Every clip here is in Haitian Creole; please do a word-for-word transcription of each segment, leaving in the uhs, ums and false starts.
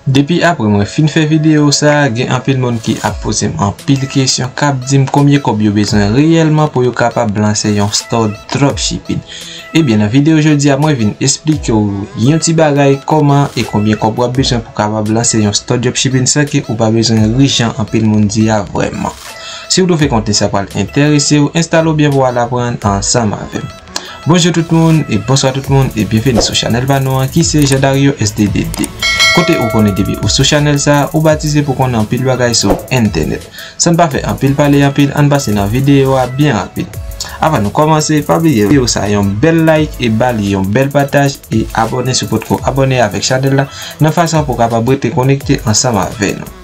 Depi apre mwen fin fè videyo sa, gen anpil moun ki ap poze m anpil kesyon, k ap di m konbyen kòb yo bezwen reyèlman pou yo kapab lanse yon store dropshipping. Ebyen, nan videyo jodi a, mwen vin esplike w yon ti bagay kòman e konbyen kòb w ap bezwen pou kapab lanse yon store dropshipping san ke ou pa bezwen rich jan anpil moun di a vrèman. Si w twouve kontni sa pral enterese w, enstale w byen pou w al aprann ansanm avè m. Bonjou tout moun e bonswa tout moun e byenveni sou chanèl pa nou an ki se Jean Dario S D D D. Kote ou konnen depi ou sou chanèl sa, ou batize pou konnen anpil bagay sou entènèt. San n pa fè anpil pale anpil, ann pase nan videyo a byen rapid. Avan nou kòmanse, pa bliye videyo sa yon bèl like e ba li yon bèl pataj e abòne si w potko abòne avèk chanèl la, nan fason pou w kapab rete konekte ansanm avè nou.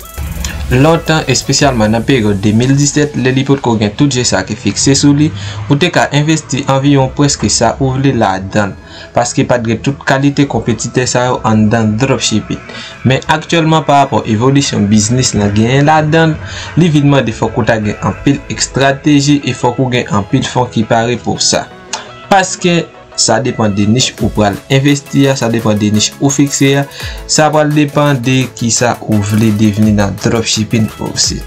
Lontan, espesyalman nan peryòd de mil disèt, lè li potko gen tout je sa ki fikse sou li, ou te ka envesti anviwon prèske sa ou vle ladan l, paske pa t gen tout kalite konpetitè sa yo anndan dropshipping. Men aktyèlman, pa rapò evolisyon biznis lan genyen ladan l, li vin mande fòk ou ta gen anpil estrateji e fòk ou gen anpil fon ki pare pou sa. Paske sa depann de nich ou pral envesti a, sa depann de nich ou fikse a, sa pral depann de kisa ou vle devni nan dropshipping osi.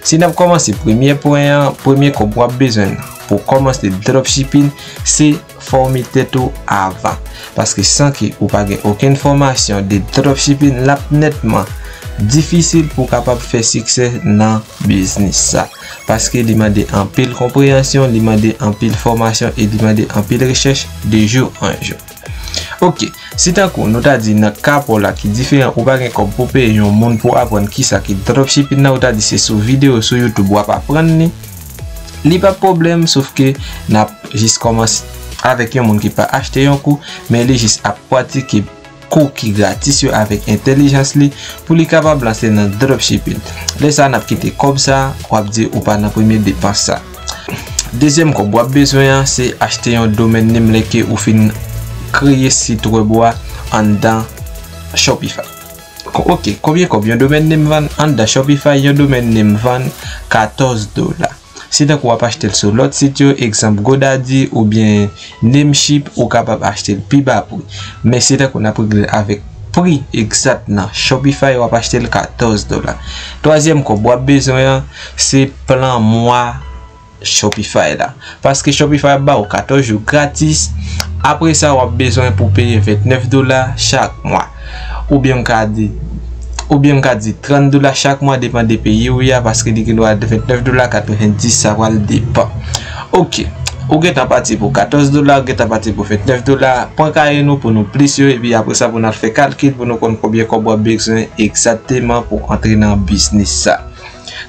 Si n ap kòmanse premye pwen an, premye kòb w ap bezwen pou kòmanse dropshipping, se fòme tèt ou avan. Paske san ke ou pa gen okenn fòmasyon de dropshipping, l ap nètman difisil pou w kapab fè siksè nan biznis sa. Paske li mande anpil konpreyansyon, li mande anpil fòmasyon e li mande anpil rechèch de jou an jou. Ok, si tankou nou ta di nan ka pa w la ki diferan, ou pa gen kòb pou peye yon moun pou aprann kisa ki dropshipping nan, ou ta di se sou videyo sou YouTube w ap aprann li, li pa pwoblèm, sof ke n ap jis kòmanse avèk yon moun ki pa achte yon kou, men li jis ap pratike kou ki gratis yo avèk entèlijans li pou li kapab lanse nan dropshipping. Lè sa a, n ap kite kòb sa a, w ap di ou pa nan premye depans sa. Dezyèm kòb w ap bezwen an, se achte yon domain name lè ke ou fin kreye sit wèb ou a anndan Shopify. Ko-, ok, konbyen kòb yon domain name vann? Anndan Shopify, yon domain name vann katòz dola. Si tankou w ap achte l sou lòt sit yo, egzanp GoDaddy oubyen Namecheap, ou kapab achte l pi ba pri. Men si tankou n ap regle l avèk pri egzat nan Shopify, w ap achte l katòz dola. Twazyèm kòb w ap bezwen an, se plan mwa Shopify la. Paske Shopify ap ba ou katòz jou gratis. Apre sa, w ap bezwen pou peye vennèf dola chak mwa. Oubyen m ka di, oubyen m ka di trant dola chak mwa, depann de peyi ou ye a, paske li gen dwa vennèf dola katrevenndis, sa pral depann. Ok, ou gentan pati pou katòz dola, ou gentan pati pou vennèf dola. Pran kaye nou pou nou plis yo, epi apre sa pou n al fè kalkil pou nou konn konbyen kòb w ap bezwen egzakteman pou antre nan biznis sa.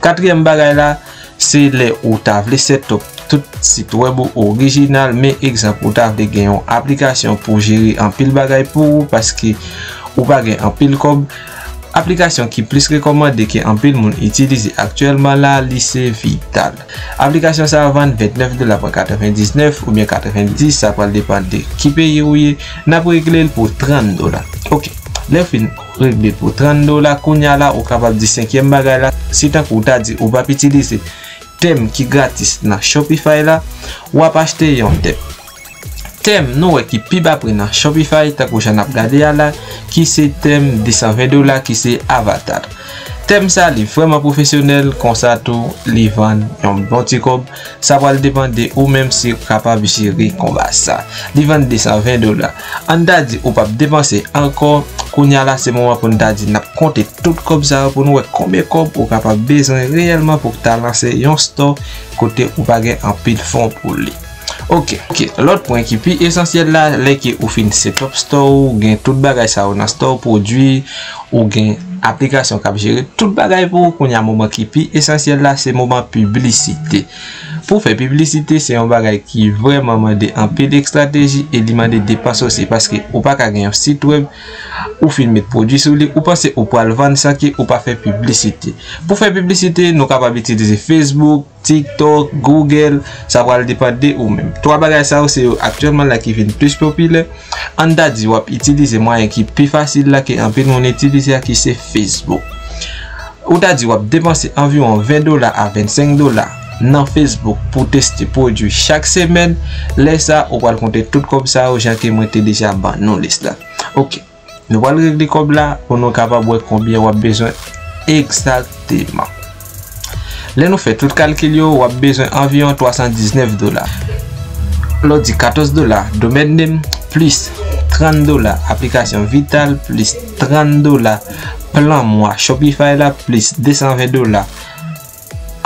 Katriyèm bagay la, se lè ou ta vle set up tout sit wèb ou orijinal, men egzanp, ou ta vle gen yon aplikasyon pou jere anpil bagay pou ou, paske ou pa gen anpil kòb. Aplikasyon ki plis rekòmande ke anpil moun itilize aktyèlman la, li se Vital. Aplikasyon sa a vann vennèf dola pwen katrevendiznèf oubyen katrevenndis, sa pral depann de ki peyi ou ye. N ap regle l pou trant dola. Ok, lè w fin regle l pou trant dola, kounye a la, ou kapab di senkyèm bagay la, si tankou w ta di ou p ap itilize tèm ki gratis nan Shopify la, w ap achte yon tèm. Tèm nou wè ki pi ba pri nan Shopify, tankou jan n ap gade a la, ki se tèm desanven dola, ki se Avatar. Tèm sa, li vrèman pwofesyonèl, konsa tou, li vann yon bon ti kòb. Sa pral depann de ou menm si w kapab jere konba sa. Li vann desanven dola. Ann ta di ou p ap depanse ankò, kounye a la se moman pou n ta di n ap konte tout kòb sa yo pou n wè konbyen kòb ou kapab bezwen reyèlman pou w ta lanse yon store kote ou pa gen anpil fon pou li. Ok, ok. Lòt pwen ki pi esansyèl la, lè ke ou fin set up store ou, gen tout bagay sa yo nan store, pwodui, ou gen aplikasyon k ap jere tout bagay pou ou, kounye a moman ki pi esansyèl la, se moman piblisite. Pou fè piblisite, se yon bagay ki vrèman mande anpil estrateji e li mande depans osi, paske ou pa ka gen yon sit wèb, ou fin met pwodui sou li, ou panse ou pral vann san ke ou pa fè piblisite. Pou fè piblisite, nou kapab itilize Facebook, TikTok, Google, sa pral depann de ou menm. Twa bagay sa yo se yo aktyèlman la ki vin plis popilè. Ann ta di w ap itilize mwayen ki pi fasil la ke anpil moun itilize a, ki se Facebook. Ou ta di w ap depanse anviwon ven dola a vennsenk dola nan Facebook pou teste pwodui chak semèn. Lè sa, ou pral konte tout kòb sa yo, jan ke mwen te deja ban nou lis la. Ok. Nou pral regle kòb la pou nou kapab wè konbyen w ap bezwen egzakteman. Lè nou fè tout kalkil yo, w ap bezwen anviwon twa san diznèf dola. Lè w di katòz dola, domain name, plis trant dola, aplikasyon Vital, plis trant dola, plan mwa Shopify la, plis de san ven dola,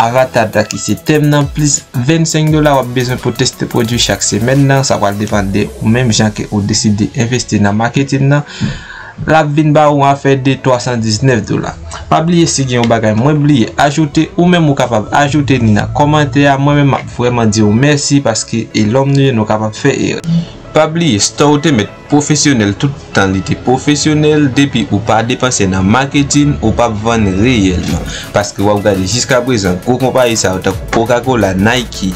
avatar la ki se tèm nan, plis vennsenk dola w ap bezwen pou teste pwodui chak semèn nan. Sa pral depann de ou menm, jan ke ou deside envesti nan maketin nan. L ap vin ba ou afè de twa san diznèf dola. Pa bliye, si gen yon bagay mwen bliye ajoute, ou menm ou kapab ajoute li nan kòmantè a. Mwen menm m ap vrèman di w mèsi paske e lòm nou ye, nou kapab fè erè. Pa bliye, store ou te mèt pwofesyonèl tout tan li te pwofesyonèl. Depi ou pa depanse nan maketin, ou p ap vann reyèlman. Paske w ap gade jiskaprezan gwo konpayi sa yo tankou Coca-Cola, Nike,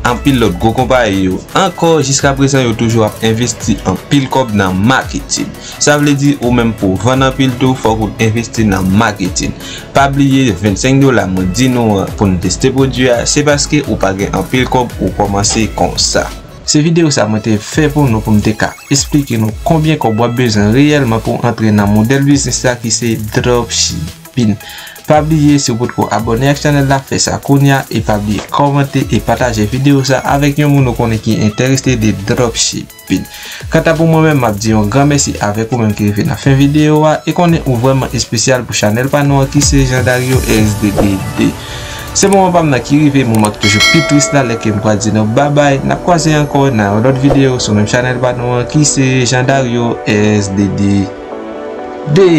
anpil lòt gwo konpayi yo ankò, jiskaprezan yo toujou ap envesti anpil kòb nan maketin. Sa vle di ou menm pou w vann anpil tou, fòk ou envesti nan maketin. Pa bliye vennsenk dola mwen di nou an pou n teste pwodui a, se paske ou pa gen anpil kòb ou kòmanse konsa. Se videyo sa mwen te fè pou nou, pou m te ka esplike nou konbyen kòb w ap bezwen reyèlman pou w antre nan modèl biznis la ki se dropshipping. Pa bliye, si w potko abòne ak chanèl la, fè sa kounye a, e pa bliye kòmante e pataje videyo sa avèk yon moun ou konnen ki enterese de dropshipping. Kanta pou mwen menm, m ap di yon gran mèsi avèk ou menm ki rive nan fen videyo a, e konnen ou vrèman espesyal pou chanèl pa nou an ki se Jean Dario S D D D. Se moman pa m nan ki rive, moman ki toujou pi tris la, lè ke m pral di nou babay. N ap kwaze ankò nan yon lòt videyo sou menm chanèl pa nou an ki se Jean Dario S D D D.